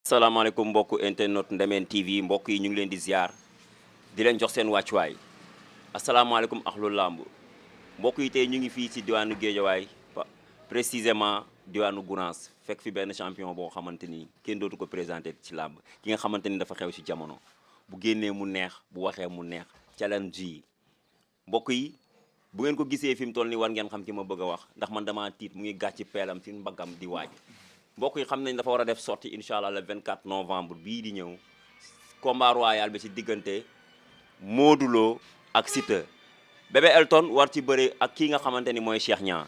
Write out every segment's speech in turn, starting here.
salaamaaleykum mbokku internet Ndemeen TV mbokk yi ñu ngi leen di ziar di leen jox seen wàccuwaay asalaamaaleykum axlu làmb mbokk yi tey ñu ngi fii ci diwaanu Géejawaay précisément diwaanu Gounass fekk fi benn champion boo xamante ni kenn dootu ko présenté ci làmb ki nga xamante ni dafa xew ci jamono bu génnee mu neex bu waxee mu neex challenge yi mbokk yi bu ngeen ko gisee fi mu toll nii war ngeen xam ki ma bëgg a wax ndax man dama tiit mu ngi gàcc peelam ci mbaggam di waaj mbokk yi xam nañ dafa war a def sortie incha allah le 24 novembre bii di ñëw combat royal bi ci diggante Modou Lo ak Siteu Bébé Elton war ci bëre ak kii nga xamante ni mooy Cheikh Niang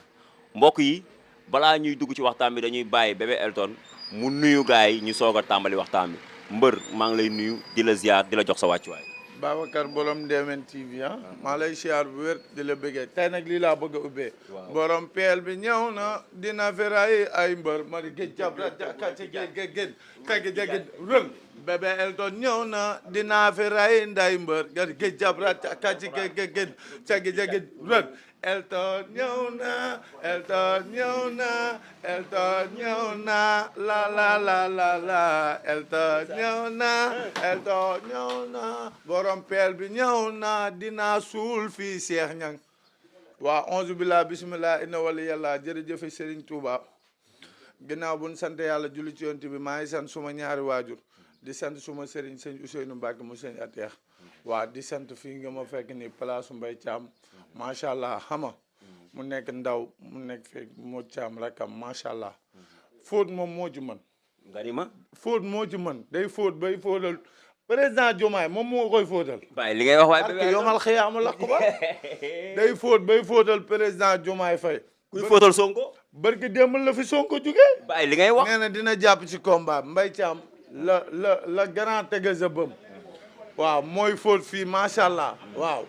mbokk yi balaa ñuy dugg ci waxtaan bi dañuy bàyyi Bébé Elton mu nuyu gaay yi ñu soog a tàmbali waxtaan bi mbër maa ngi lay nuyu di la ziar di la jox sa wàccuwaay. Babacar borom Ndemeen TV maa lay siyaar bu wér di la bëggee tey nag lii laa bëgg a ubbee borom peel bi ñëw na dina feray ay mbër mari géej jabra kacc géej tegi jegi rël Bébé Elton ñëw na dina feray nday mbër gar géej jabra kacc géej tegi jegi rël Elton ñëw na Elton ñëw na Elton ñëw na la la la la la Elton ñëw na Elton ñëw na borom peel bi ñëw na dina suul fii Cheikh Niang waa onze billah bismillah inna wali yàlla jërëjëfe Serigne Touba ginnaaw buñ sant yàlla julli ci yonent bi maa ngi sant suma ñaari waajur di sant suma Serigne sëñ Ousseynou Mbacke mu sëñ Ateex waa di sant fii nga ma fekk ni place Mbaye Thiam macha allah xama mu nekk ndaw mu nekk fekk moo Thiam rakam macha allah fóot moom moo ci mën nga ni ma fóot moo ci mën day fóot bay fóotal président Diomaye moom moo koy fóotal waaye li ngay wax waaye parce que yomal xiyaama lakk ba day fóot bay fóotal président Diomaye Faye kuy fóotal Sonko barki démb la fi Sonko jugee waaye li ngay wax nee na dina jàpp ci combat Mbaye Thiam la grand tégé bëm waaw mooy fóot fii macha allah waaw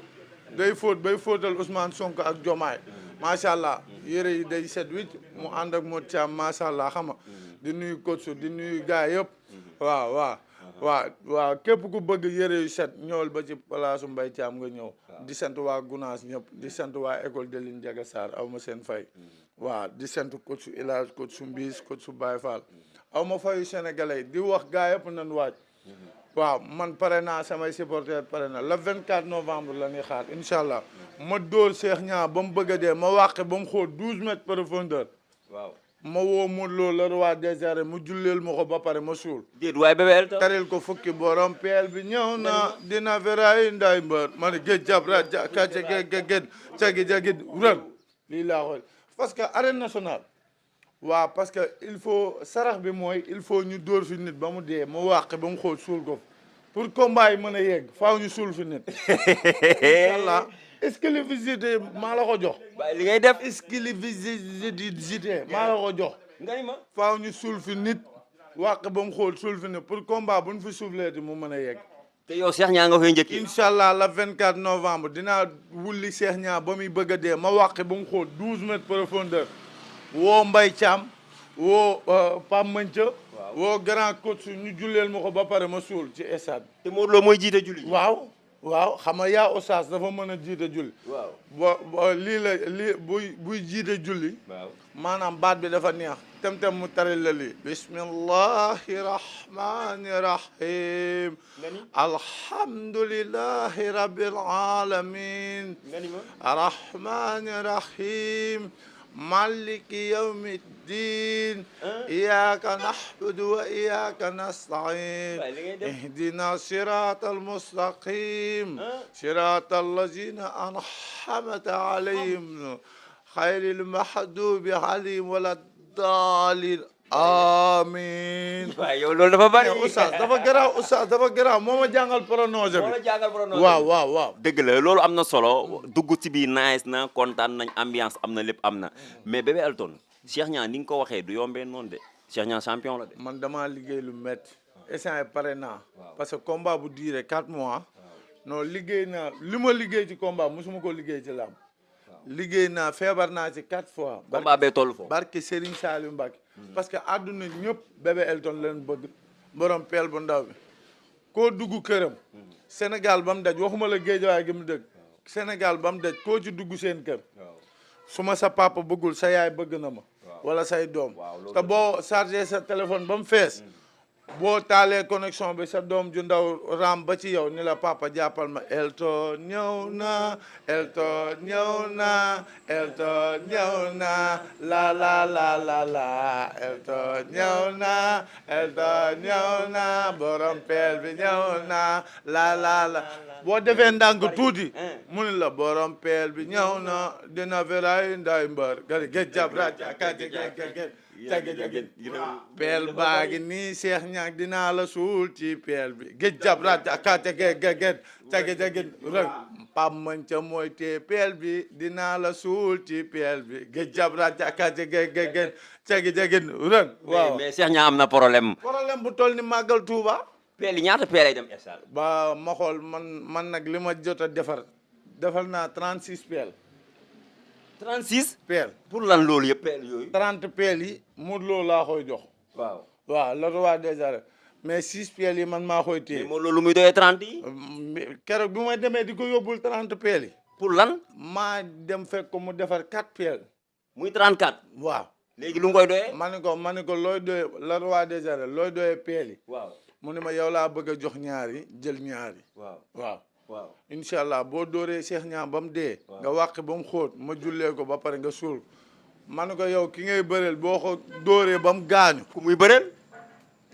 day fóot bay fóotal Ousmane Sonko ak Diomaye macha allah yére yi day set wicc mu ànd ak Modou Thiam macha allah xama di nuyu coach di nuyu gars yëpp waaw képp ku bëgg yére yu set ñëwal ba ci palaasu Mbaye Thiam nga ñëw di sant waa Gounass ñëpp di sant waa école de Line Diaga Sarr aw ma seen fay waaw di sant coach su Elage coach su Mbiis coach su Baye Fall aw ma fayu sénégalais di wax gars yëpp nañ waaj waaw man pare naa samay supporters pare na le 24 novembre la ñuy xaar incha allah ma dóor Cheikh Niang ba mu bëgg a dee ma wàqe ba mu xool 12 mètres profondeur waaw ma woo Modou Lo le roi des arènes mu julleel ma ko ba pare ma suul déet waaye Bébé Elton taril ko fukki borom peel bi ñëw na dina feray nday mbër ma ne géej jabra kacce géej cagi jagi ran lii laa xool parce que arène nationale waaw parce que il faut sarax bi mooy il faut ñu dóor fi nit ba mu dee ma wàqe ba mu xool suul ko pour combat yi mën a yegg faaw ñu suul fi nit incha allah exclusivité maa la ko jox waaye li ngay def exclusivité maa la ko jox nga ni ma faaw ñu suul fi nit wàq ba mu xool suul fi nit pour combat bu ñu fi suufleeti mu mën a yegg te yow Cheikh Niang nga koy njëkki incha allah le 24 novembre dinaa wulli Cheikh Niang ba muy bëgg a dee ma wàqe ba mu xool 12 mètres profondeur woo Mbaye Thiam woo Pam Manca woo grand coach ñu julleel ma ko ba pare ma suul ci stade te Modou Lo mooy jiite julli waaw xam nga yaa oustaz dafa mën a jiite julli bo lii buy jiite julli maanaam baat bi dafa neex tem mu taril la lii bismillahi rahmani rahim alhamdulillahi rabbil alamin arrahmani rahim maliki yawmi ddin iyyaka na'budu wa iyyaka nasta'in ihdina siratal mustaqim siratal lazina an'amta alayhim khayril maghdubi alayhim waladdallin amiin. waaw yow loolu dafa bari. oustaz dafa garaaw moo ma jàngal pronosé bi. moo la jàngal pronosé bi waaw. dëgg la loolu am na solo dugg ci biir nice na kontaan nañ ambiance am na lépp am na mais Bébé Elton Cheikh Niang ni nga ko waxee du yombee noonu de Cheikh Niang champion la de. man damaa liggéey lu métti. instant pare naa. parce que combat bu duré 4 mois. non liggéey naa li ma liggéey ci combat mosuma ko liggéey ci làmb. liggéey naa feebar naa ci 4 fois. combat bee toll foofu. barke Serigne Saliou Mbacke. parce que àdduna ñëpp Bébé Elton leen bëgg. borom peel bu ndaw bi. koo dugg këram. Sénégal ba mu daj waxuma la Géejawaay gi mu dëgg. Sénégal ba mu daj koo ci dugg seen kër. su ma sa papa bëggul sa yaay bëgg na ma. wala say doom. te boo chargé sa téléphone ba mu fees. boo taalee connexion bi sa doom ju ndaw ram ba ci yow ni la papa jàppal ma Elton ñëw na Elton ñëw na Elton ñëw na la la la la la Elton ñëw na Elton ñëw na borom peel bi ñëw na la la la boo defee ndànk tuuti mu ni la borom peel bi ñëw na dina veray nday mbër gari géej jab raja kati géej peel baa ngi nii Cheikh Niang dinaa la suul ci peel bi géej jab raja kati géej rek pam man ca mooy te peel bi dinaa la suul ci peel bi géej jab raja kati géej rek waaw mais Cheikh Niang am na problème bu toll ni màggal Touba peel yi ñaata peel ay dem stade ba ma xool man nag li ma jot a defar naa 36 peel 36 peel pour lan loolu yëpp peel yooyu 30 peel yi Modou Lo laa koy jox waaw le roi des arènes mais 6 peel yi man maa koy téye moo loolu muy doyee 30 yi keroog bi may demee di ko yóbbul 30 peel yi pour lan maa dem fekk ko mu defar 4 peel muy 34 waaw léegi lu nga koy doyee ma ni ko looy doyee le roi des arènes looy doyee peel yi waaw mu ne ma yow laa bëgg a jox ñaari jël ñaari waaw incha allah boo dóoree Cheikh Niang ba mu dee nga wàq ba mu xóot ma jullee ko ba pare nga suul ma ne ko yow ki ngay bëreel boo ko dóoree ba mu gaañu ku muy bëreel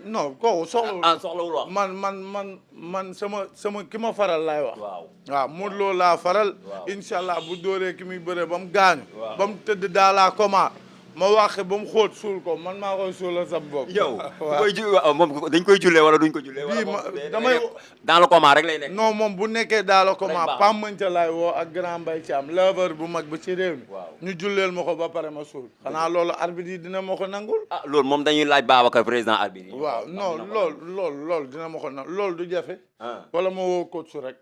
non kooku soxlawul soxlawul wax man sama ki ma faral laay wax waaw Modou Lo laa faral incha allah bu dóoree ki muy bëree ba mu gaañu ba mu tëdd daa laa coma ma waxee ba mu xóot suul ko man maa koy suulal sa bopp. yow moom dañ koy jullee wala duñ ko jullee. wala damay dans le coma rek lay nekk. non moom bu nekkee dans le coma Pam Manca laay woo ak grand Mbaye Thiam leveur bu mag ba ci réew mi. ñu julleel ma ko ba pare ma suul. xanaa loolu arbitre yi dina ma ko nangul. ah loolu moom dañuy laaj Babacar président arbitre yi. waaw non loolu dina ma ko nangul loolu du jafe. wala ma woo coach rek.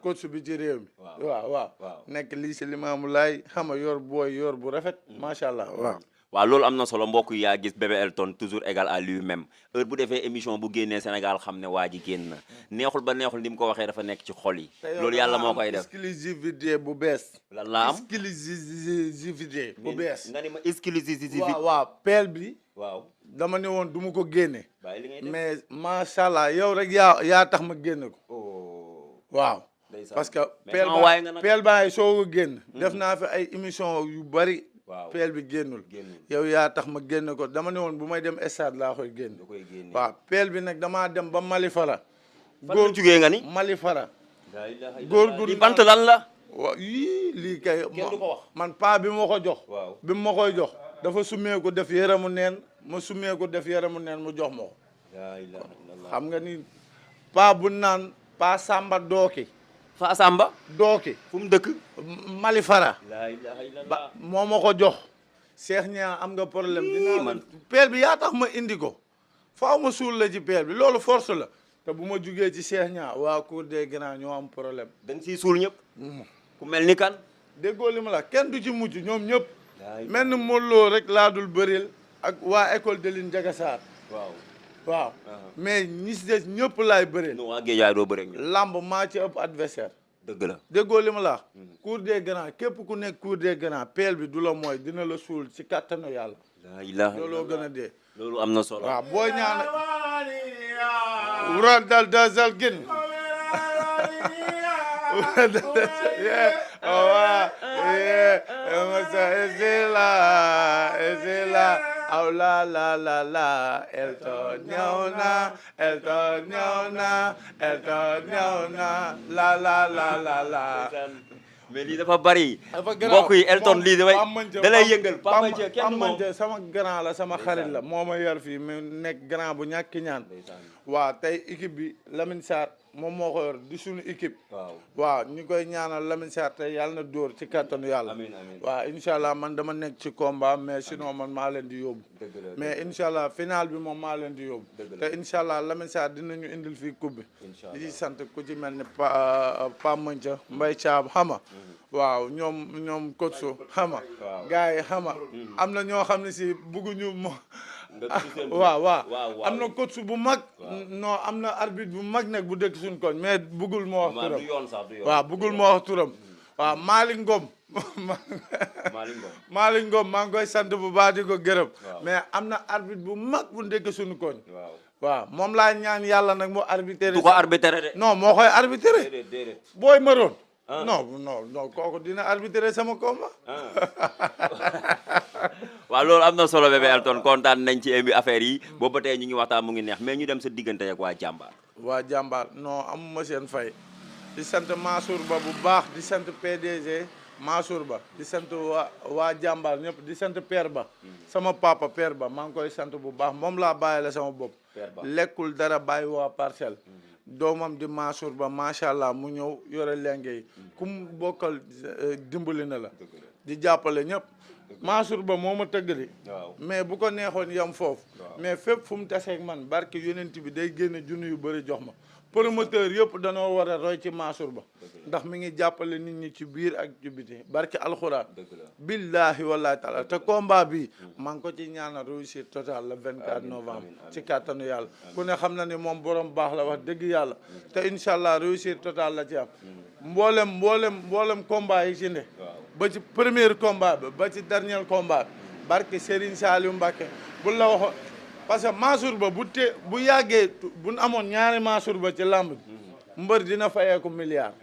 coach bi ci réew mi. waaw nekk lii si Limaamu Laay xam nga yor bu rafet. macha allah waaw loolu am na solo mbokk yi yaa gis bébé Elton toujours égal à lui-même heure bu defee émission bu génnee Sénégal xam ne waa ji génn na neexul ba neexul ni mu ko waxee dafa nekk ci xol yi. loolu yàlla moo koy def exclusivité bu bees. lan laa am exclusivité bu bees. nga ni ma exclusivité. waaw peel bi. waaw dama ne woon du ma ko génne. mais macha allah yow rek yaa tax ma génne ko. waaw. parce que peel baa soo ko génn. def naa fi ay émission yu bari. peel bi génnul yow yaa tax ma génn ko dama ne woon bu may dem stade laa koy génn waaw peel bi nag damaa dem ba Malifara góor jugee nga ni Malifara góor gu li bant lan la waaw yii lii kay kenn du ko wax man paa bi ma ko jox bi ma koy jox dafa summeeku def yaramu neen ma summeeku def yaramu neen mu jox ma ko xam nga ni paa bu naan paa Samba Dooki Fa Samba Dooki fu mu dëkk Malifara la ilaha illallah ba moo ma ko jox Cheikh Niang am nga problème dinaa man peel bi yaa tax ma indi ko faaw ma suul la ci peel bi loolu force la te bu ma jugee ci Cheikh Niang waa Cour des Grands ñoo am problème da nga siy suul ñëpp ku mel ni kan déggoo li ma la kenn du ci mucc ñoom ñëpp mel ni Modou Lo rek laa dul bëril ak waa école de Line Ndiaga Sarr waaw mais ñi si des ñëpp laay bëree. non waa Géejawaay doo bëree ak lamb maa ci ëpp adversaire. dëgg la déggoo li ma la wax. Cour des Grands képp ku nekk Cour des Grands peel bi du la mooy dina la suul ci kattanu yàlla. la ilaha looloo gën a dee. loolu am na solo. waaw boo ñaan wural dal dasal gën. aw la Elton ñëw na Elton ñëw na Elton ñëw na la mais lii dafa bari mbokk yi Elton lii da lay yëngal Papa Manca kenn moom sama grand la sama xarit la moo ma yar fii mu nekk grand bu ñàkki ñaan waaw tey équipe bi Lamine Sarr moom moo ko yor di suñu équipe waaw ñu koy ñaanal Lamine Sarr tey yàlla na dóor ci kattanu yàlla waaw incha allah man dama nekk ci combat mais sinon man maa leen di yóbbu mais incha allah final bi moom maa leen di yóbbu te incha allah Lamine Sarr dinañu indil fii coupe bi di sant ku ci mel ni Pam Manca Mbaye Thiam xama waaw ñoom coach xama gars yi xama am na ñoo xam ne si bugguñu waaw am na coach bu mag non am na arbitre bu mag nag bu dëkk suñ koñ mais buggul moo wax turam waaw buggul moo wax turam waaw Malick Ngom maa ngi koy sant bu baax di ko gërëm mais am na arbitre bu mag bu dëkk suñu koñ waaw moom laa ñaan yàlla nag mu arbitré. du ko arbitré de. non moo koy arbitré. déedéet. booy maroon. non kooku dina arbitré sama combat. waaw loolu am na solo bébé Elton kontaan nañ ci émi affaire yi boobu ba tey ñu ngi waxtaan mu ngi neex mais ñu dem sa diggante ak waa jàmbaar. waa jàmbaar non amuma seen fay. di sant Mansour Ba bu baax di sant PDG Mansour Ba di sant waa jàmbaar ñëpp di sant Père Ba. sama papa Père Ba maa ngi koy sant bu baax moom laa bàyyi la sama bopp. lekkul dara bàyyi waa parcelle. doomam di Mansour Ba macha allah mu ñëw yore lenge yi ku mu bokkal dimbali na la. di jàppale ñëpp. Mansour Ba moo ma tëgg di mais bu ko neexoon yam foofu. mais fépp fu mu taseeg man barke yonent bi day génne junni yu bëri jox ma. promoteur yëpp danoo war a roy ci Mansour Ba ndax mi ngi jàppale nit ñi ci biir ak ci biti barke alxuraan billahi wallahi taala te combat bi maa ngi ko ci ñaanal réussite totale le 24 novembre ci kàttanu yàlla ku ne xam na ni moom borom baax la wax dëgg yàlla te incha allah réussite totale la ci am mboolem combat yi ci ne ba ci premier combat bi ba ci dernier combat bi barke Serigne Saliou Mbacké bu la waxoon parce que Mansour Ba bu yàggee bu nu amoon ñaari Mansour Ba ci làmb bi mbër dina fayeeku milliard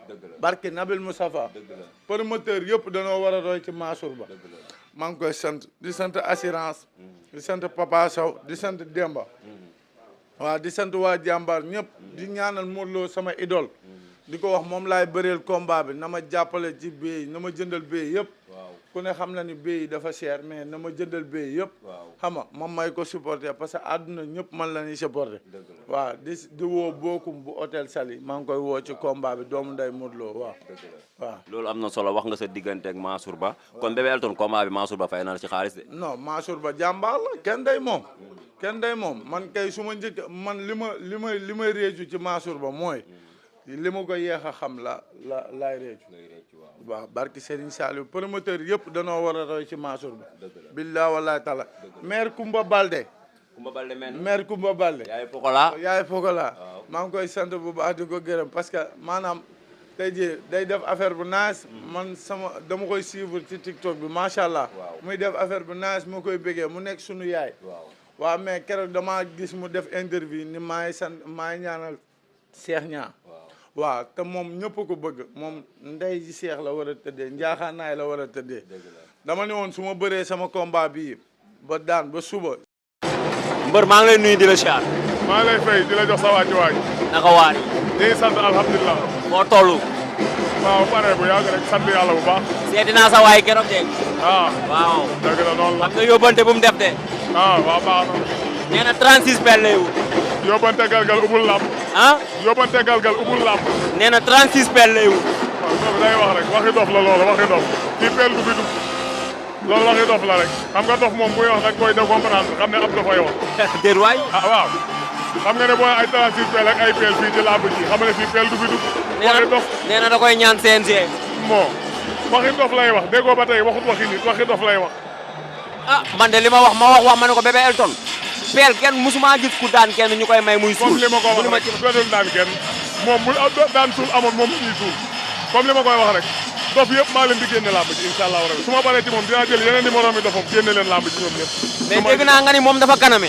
barke Nabil Moustapha promoteur yëpp danoo war a roy ci Mansour Ba maa ngi koy sant di sant assurance di sant Papa Sow di sant Demba waaw di sant waa jàmbaar ñëpp di ñaanal Modou Lo sama idole di ko wax moom laay bëreel combat bi na ma jàppale ci béy na ma jëndal béy yëpp ku ne xam na ni béy dafa cher mais na ma jëndal béy yëpp xam nga ma may ko supporter parce que àdduna ñëpp man la ñuy supporter waaw di woo bokkum bu hôtel Sali maa ngi koy woo ci combat bi doomu nday Modou Lo waaw loolu am na solo wax nga sa diggante ak Mansour Ba kon bébé Elton combat bi Mansour Ba fay na la ci xaalis de non Mansour Ba jàmbaar la kenn day moom man kay su ma njëkk man li may réeju ci Mansour Ba mooy li ma ko yeex a xam laay réeju waaw barki Serigne Saliou promoteur yëpp danoo war a roy ci Mansour Ba billah wallahi taala maire Koumba Balde maire Koumba Balde yaay Pokola maa ngi koy sant bu baax di ko gërëm parce que maanaam tey jii day def affaire bu nice man dama koy suivre ci TikTok bi macha allah muy def affaire bu nice moo koy bëggee mu nekk sunu yaay waaw mais keroog damaa gis mu def interview ni maay ñaanal Cheikh Niang waaw te moom ñëpp ko bëgg moom ndey ji Cheikh la war a tëddee njaaxaanaay la war a tëddee dama ne woon su ma bëree sama combat bii ba daan ba suba. mbër maa ngi lay nuyu di la siyaar. maa ngi lay fay di la jox sa waaj. naka waay. ñu ngi sant alhamdulilah. moo toll. waaw pare bu yàgg rek sant yàlla bu baax. seeti naa sa waay keroog de. waaw. dëgg la noonu la. xam nga yóbbante bu mu def de. waaw baax na. nee na 36 pelle lay wut. yóbbante galgal ubul lamb. yóbbante galgal ubul lamb. nee na 36 pelle lay wut. waaw loolu day wax rek waxi dof la loolu waxi dof fii pelle du fi dugg loolu waxi dof la rek xam nga dof moom buy wax nag koy de comprendre xam ne ab dafay wax. déet waay. waaw xam nga ne booy ay 36 pelle ak ay pelle fii ci lamb ji xam ne fii pelle du fi dugg. waxi dof nee na da koy ñaan CNG. moo waxi dof lay wax déggoo ba tey waxut waxi nit waxi dof lay wax. man de li ma wax ma ne ko bébé Elton. peel kenn musuma gis ku daan kenn ñu koy may muy suul. comme li ma ko wax rek doonul daan kenn moom bu daan suul amoon moom ñuy suul comme li ma koy wax rek dof yëpp maa leen di génne làmb ji incha allah rabi su ma paree ci moom dinaa jël yeneen numéro mi dofam génne leen làmb ji ñoom ñëpp. mais dégg naa nga ni moom dafa kaname.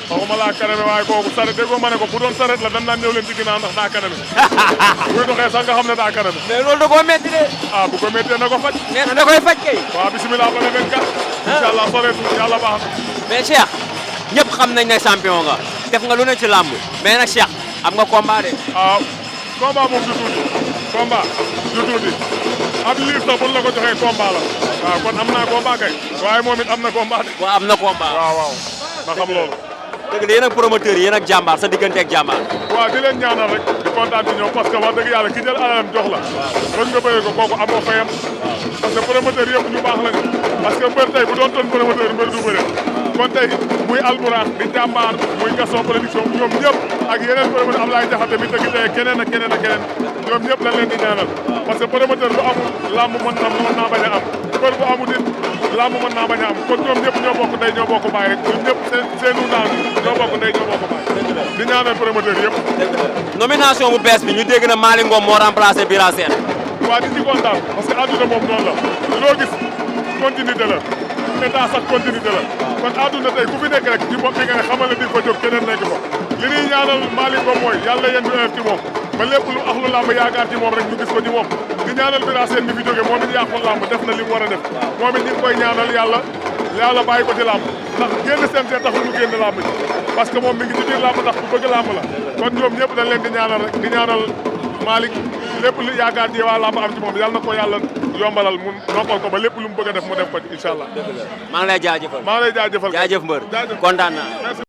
waxuma laa kaname waaye kooku saret déggoo ma ne ko bu doon saret la dan daan ñëw leen ci ginnaaw ndax daa kaname buy doxee sax nga xam ne daa kaname. mais loolu da koo métti de. bu ko méttee na ko faj. nee na da koy faj kay. waaw bisimilah ba le 24. incha allah soreetu yàlla baax na. mais Cheikh ñëpp xam nañ ne champion nga def nga lu ne ci làmb mais nag Cheikh am nga combat de. combat moom du tuuti combat du tuuti ab liir sax bu la ko joxee combat la waaw kon am naa combat kay waaye moom it am na combat de. waaw am na combat. waaw ma xam loolu. dëgg la yéen ak promoteur yi yéen ak jàmbaar sa diggante ak jàmbaar. waaw di leen ñaanal rek di kontaan ci ñoom parce que wax dëgg yàlla ki jël alalam jox la. bëgg nga bëri ko kooku amoo fayam. parce que promoteur yëpp ñu baax lañu. parce que mbër tey bu doon toon promoteur mbër du bëre. kon tey muy Albourakh di jàmbaar muy Gaston production ñoom ñëpp ak yeneen promoteur Ablaye Diakhaté mi tëgg tey keneen ak keneen ñoom ñëpp lañ leen di ñaanal parce que promoteur bu amul lamb mën naa bañ a am mbër bu amul it lamb mën naa bañ a am kon ñoom ñëpp ñoo bokk ndey ñoo bokk baay rek ñoom ñëpp seenu naan ñoo bokk ndey ñoo bokk baay di ñaanal promoteur yëpp. nomination bu bees bi ñu dégg na Malick Ngom moo remplacé Bira Sène. waaw di ci kontaan parce que àdduna moom noonu la loo gis continuité la état sax continuité la kon àdduna tey ku fi nekk rek ci bopp bi nga ne xamal ne di ko jóg keneen nekk fa li ñuy ñaanal Malick Ngom mooy yàlla yéen du ci moom ba lépp lu axlu làmb yaakaar ci moom rek ñu gis ko ci moom di ñaanal Bira Sène mi fi jóge moom it yàqul làmb def na li mu war a def moom it ñu ngi koy ñaanal yàlla bàyyi ko ci làmb ndax génn CNG taxul mu génn làmb ji parce que moom mi ngi ci biir làmb ndax ku bëgg làmb la kon ñoom ñëpp dañ leen di ñaanal rek di ñaanal Malick lépp lu yaakaar ci waa làmb am ci moom yàlla na ko yàlla yombalal mu noppal ko ba lépp lu mu bëgg a def mu def ko ci incha allah. maa ngi lay jaajëfal maa ngi lay jaajëfal jaajëf mbër kontaan naa.